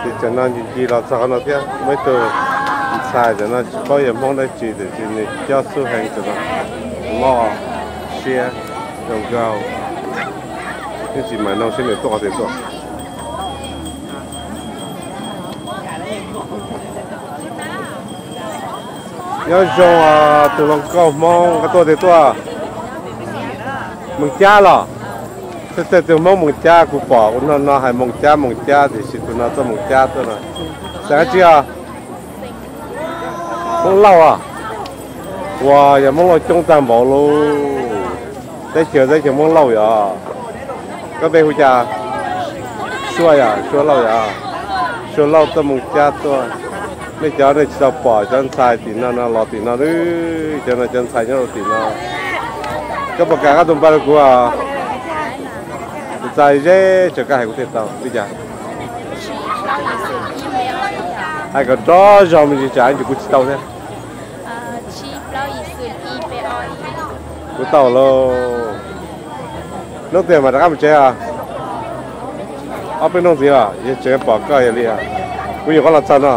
Ces cov no ncig ncig los txog qhov no thiab, muaj ib tug ntxhais cov no tsis paub yog Hmoob dab tsi tiam sis nws cob xub heev cov no, loj siab zoo nkauj. Yeej tsis mam nug seb nws tuaj qhov twg tuaj. Nyob zoo tus hluas nkauj Hmoob, koj tuaj twg tuaj? Moos Cab los? Tej tej tus Hmoob Moos Cab, kuv pom ua no no hais Moos Cab Moos Cab tiam sis tus no txoj Moos Cab tuaj no. Xeem dab tsi os? Hmoob Lauj os? Ua yog Hmoob Lauj coob tag npaum li. Teb chaws teb chaws Hmoob Lauj yog. Koj npe hu cas? Suab yog, Suab Lauj yog. Suab Lauj tuaj Moos Cab tuaj. Nej cov nej tsis tau pom cov ntxhais tim no no los tim no, cov no cov ntxhais nyob rau tim no. Koj puas kam koj tus npawb rau kuv? Tus txais ze, tsam koj hais kuv thiaj tau li cas. Hais kom rov zog me ntsis tsam ib ntsis kuv tsis tau thiab. Kuv tau lauj. Hnub twg mam rov qab mus tsev os? Ob peb hnub ntxiv os, yog tseem pom koj yog li. Kuv nyuam qhuav los txog no,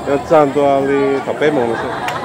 yuav txog ntua li thaum peb moos no xwb.